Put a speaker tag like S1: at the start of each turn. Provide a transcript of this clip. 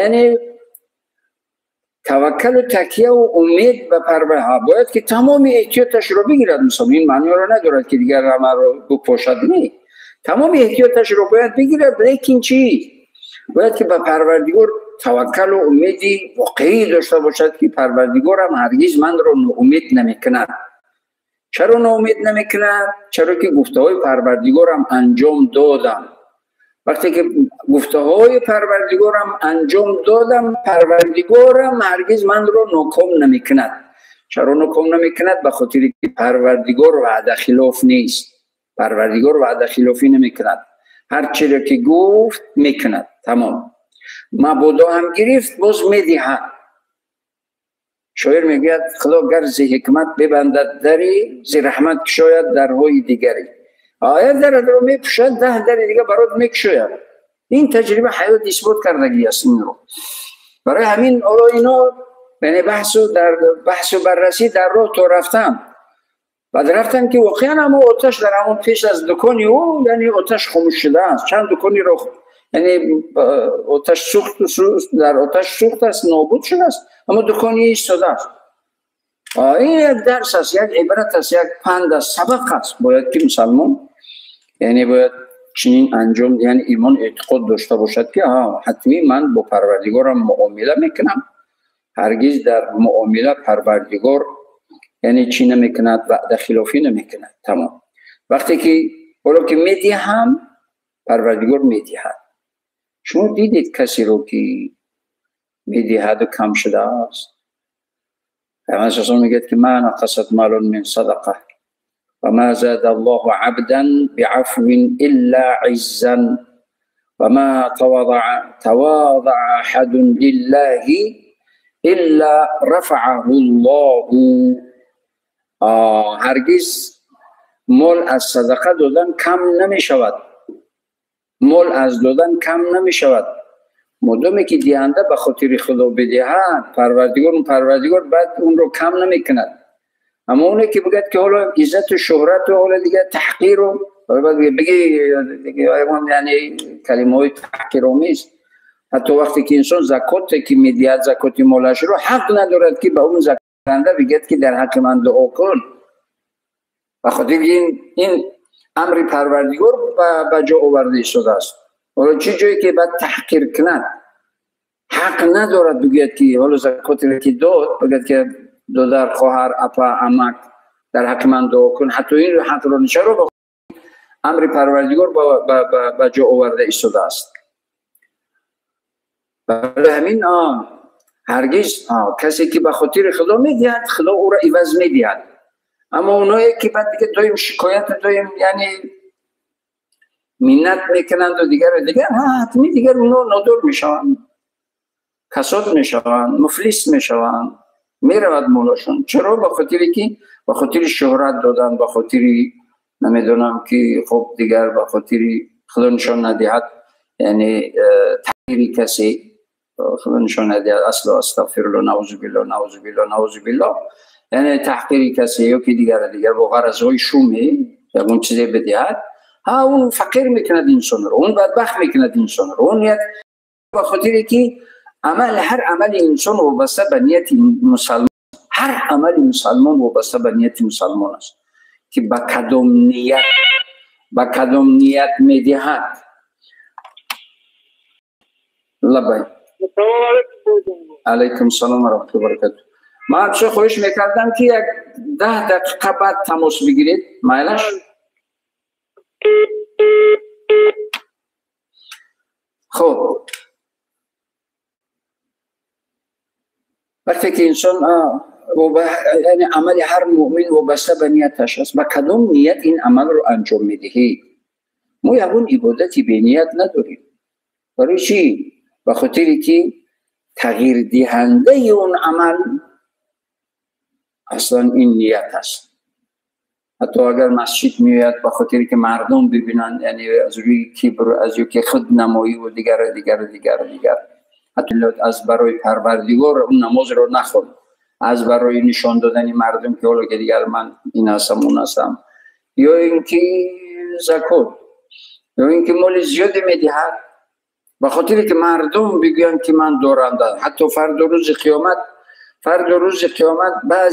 S1: Яъне таваккалу такия ва умед ба Парвардигор бояд ки тамоми эҳтиёташро бигирад. Мусулмон ин маъниро надорад ки дигар ҳамаро бупошад, не, тамоми эҳтиёташро бояд бигирад, лекин чӣ? Бояд ки ба Парвардигор таваккалу умеди воқеӣ дошта бошад ки Парвардигорам ҳаргиз манро ноумед намекунад. Чаро ноумед намекунад? Чаро ки гуфтаҳои Парвардигорам анҷом додам. Вақте ки гуфтаҳои Парвардигорам анҷом додам, Парвардигорам ҳаргиз манро ноком намекунад. Чаро ноком намекунад? Ба хотире ки Парвардигор ваъдахилоф нест. Парвардигор ваъдахилофӣ намекунад. Ҳар чиро ки гуфт мекунад. Тамом. Мабодо ҳам гирифт, боз медиҳад. Шоир мегӯяд: Худо гар зи ҳикмат бибандад дари, зи раҳмат кушояд дарҳои дигаре. Як дарро мепӯшад, 10 дари дига барот мекушояд. Ин таҷриба ҳаёт исбот кардагӣ аст инро. Барои ҳамин ҳоло ино яъне баҳсу баррасӣ дар роҳ то рафтан. Баъд рафтан ки воқеан ҳамо оташ дар ҳамон пеш аз дукони ӯ, яъне оташ хомӯш шудааст. Чанд дукониро яъне оташ сӯхт, дар оташ сӯхт аст, нобуд шудааст, аммо дукони истодааст. Ин як дарс аст, як ибрат аст, як панд аст, сабақ аст. Бояд ки мусалмон яъне бояд чунин анҷом, яъне имон эътиқод дошта бошад ки ҳатмӣ ман бо Парвардигорам муомила мекунам. Ҳаргиз дар муомила Парвардигор яъне чӣ намекунад? Ваъдахилофӣ намекунад. Тамом. Вақте ки ҳоло ки медиҳам, Парвардигор медиҳад. Шумо дидед касеро ки медиҳаду кам шудааст? Пайғамбар саллаллоҳу алайҳи васаллам мегӯяд ки ма нақасат малун мин садақа ва ма зада Аллоҳу абдан биафвин илла иззан ва ма тавадаъа аҳадун лиллаҳи илла рафаъаҳу Аллоҳу. Ҳаргиз мол аз садақа додан кам намешавад. Мол аз додан кам намешавад. Модоме ки диҳанда ба хотири Худо бидиҳад, Парвардигор баъд онро кам намекунад. Аммо оне ки бигӯяд ки ҳоло иззату шӯҳрату ҳоло дигар таҳқиру бигӣ, яъне калимаҳои таҳқиромез. Ҳатто вақте ки инсон закоте ки медиҳад, закоти молашро, ҳақ надорад ки ба он закотдиҳанда бигӯяд ки дар ҳаққи ман дуо кун. Ба хотири ин амри Парвардигор ба ҷо оварда истодааст. Ҳоло чӣ ҷое ки баъд таҳқир кунад, ҳақ надорад бигӯяд ки ҳоло закотеро ки дод, бигӯяд ки додар, хоҳар, апа, амак дар ҳаққи ман дуо кун. Ҳатто ин ҳақро чаро ба амри Парвардигор ба ҷо оварда истодааст? Барои ҳамин ҳаргиз касе ки ба хотири Худо медиҳад, Худо ӯро иваз медиҳад. Аммо оное ки баъд дига доим шикоят, доим яъне миннат мекунанду дигару дигар, ҳатмӣ дигар оно нодор мешаванд, касод мешаванд, муфлис мешаванд, меравад молашон. Чаро? Ба хотире ки ба хотири шӯҳрат додан, ба хотири намедонам ки хуб дигар ба хотири Худо нишон надиҳад, яъне таҳқири касе Худо нишон надиҳад, асло астағфируллоҳ, наузу биллоҳ, наузу биллоҳ, наузу биллоҳ, яъне таҳқири касе ё ки дигару дигар бо ғаразҳои шуме ягон чизе бидиҳад, он фақир мекунад инсонро, он бадбахт мекунад инсонро. Он як ба хотире ки амал, ҳар амали инсон вобаста ба нияти мусалмон, ҳар амали мусалмон вобаста ба нияти мусалмон аст ки ба кадом ният, ба кадом ният медиҳад. Лабай. Алайкум салом ва раҳматуллоҳи ва баракатуҳ. Ман чӣ хоҳиш мекардам ки як 10 дақиқа баъд тамос бигиред, майлаш? Хуб, вақте ки инсон яъне амали ҳар муъмин вобаста ба нияташ аст, ба кадом ният ин амалро анҷом медиҳӣ? Мо ягон ибодати беният надорем. Барои чӣ? Ба хотире ки тағйирдиҳандаи он амал аслан ин ният аст. Ҳатто агар масҷид меояд ба хотире ки мардум бибинанд, яъне аз рӯи кибр, аз рӯи ки худнамоӣ ва дигару дигару дигару дигар, ҳатто аз барои Парвардигор он намозро нахонд, аз барои нишон додани мардум ки ҳоло ки дигар ман ин ҳастам, он ҳастам, ё ин ки закот, ё ин ки моли зиёде медиҳад, Ба хотире ки мардум бигӯянд, ки ман дорам. Ҳатто фардо рӯзи қиёмат, фардо рӯзи қиёмат баъзе